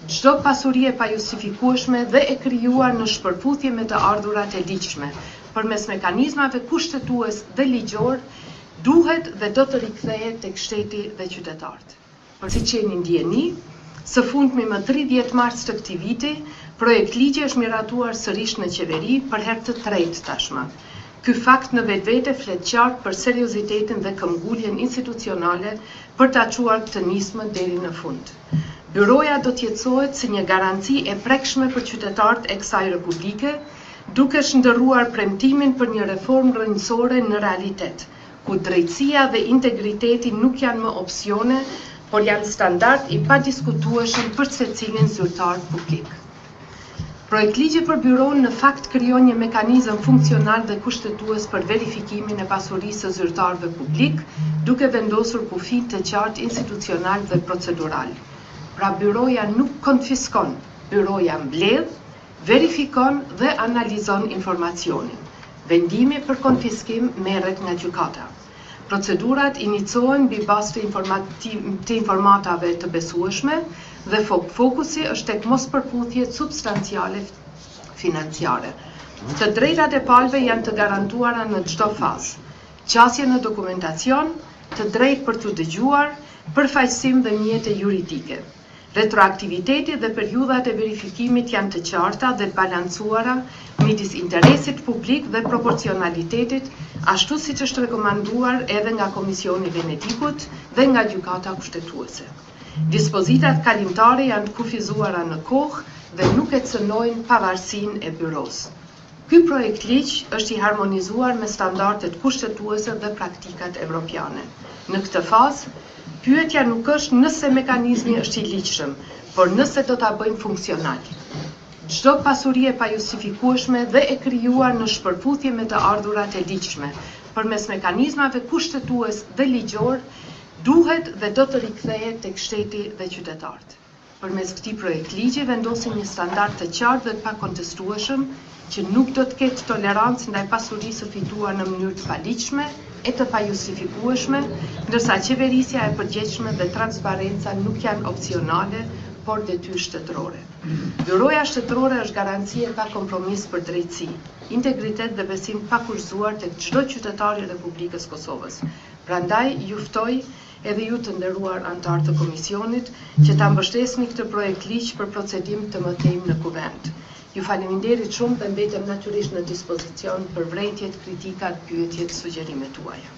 Çdo pasuri e pajustifikueshme dhe e krijuar në shpërputhje me të ardhurat e ligjshme, përmes mekanizmave kushtetues dhe ligjor, duhet dhe do të rikthehet tek shteti dhe qytetarët. Por siç jeni në dijeni, së fundmi më 30 mars të këtij viti, projektligji është miratuar sërish në qeveri për herë të tretë tashmë. Ky fakt në vetvete flet qartë për seriozitetin dhe këmbguljen institucionale për ta çuar këtë nismë deri në fund. Byroja do të jetësohet si një garanci e prekshme për qytetarët e kësaj republike, duke shndërruar premtimin për një reformë rrënjësore në realitet, ku drejtësia dhe integriteti nuk janë më opsione, por janë standard i padiskutueshëm për secilin zyrtar publik. Projektligji për byronë në fakt krijon një mekanizëm funksional dhe kushtetues për verifikimin e pasurisë së zyrtarëve publik, duke vendosur kufij të qartë institucional dhe procedural. Pra byroja nuk konfiskon, byroja mbledh, verifikon dhe analizon informacionin. Vendimi për konfiskim merret nga gjykata. Procedurat iniciohen mbi bazë të të informatave të besueshme dhe fokusi është tek mospërputhjet substanciale financiare. Të drejtat e palëve janë të garantuara në çdo fazë. Qasje në dokumentacion, të drejtë për t'u dëgjuar, përfaqësim dhe mjete juridike. Retroaktiviteti dhe periudhat e verifikimit janë të qarta dhe të balancuara midis interesit publik dhe proporcionalitetit, ashtu siç është rekomanduar edhe nga Komisioni i Venedikut dhe nga Gjykata Kushtetuese. Dispozitat kalimtare janë të kufizuara në kohë dhe nuk e cënojnë pavarësinë e byrosë. Ky projektligj është i harmonizuar me standardet kushtetuese dhe praktikat evropiane. Në këtë fazë, pyetja nuk është nëse mekanizmi është i ligjshëm, por nëse do ta bëjmë funksional. Çdo pasuri e pajustifikueshme dhe e krijuar në shpërputhje me të ardhurat e ligjshme, përmes mekanizmave kushtetues dhe ligjor, duhet dhe do të rikthehet tek shteti dhe qytetarët. Përmes këtij projektligji vendosim një standard të qartë dhe të pakontestueshëm që nuk do të ketë tolerancë ndaj pasurisë së fituar në mënyrë të paligjshme e të pajustifikueshme, ndërsa qeverisja e përgjegjshme dhe transparenca nuk janë opsionale, por detyrë shtetërore. Byroja shtetërore është garanci e pakompromis për drejtësi, integritet dhe besim të pakushtëzuar tek çdo qytetar i Republikës së Kosovës. Prandaj, ju ftoj edhe ju të nderuar anëtarë të komisionit, që ta mbështesni këtë projektligj për procedim të mëtejmë në Kuvend. Ju faleminderit shumë dhe mbetem natyrisht në dispozicion për vërejtjet, kritikat, pyetjet, sugjerimet tuaja.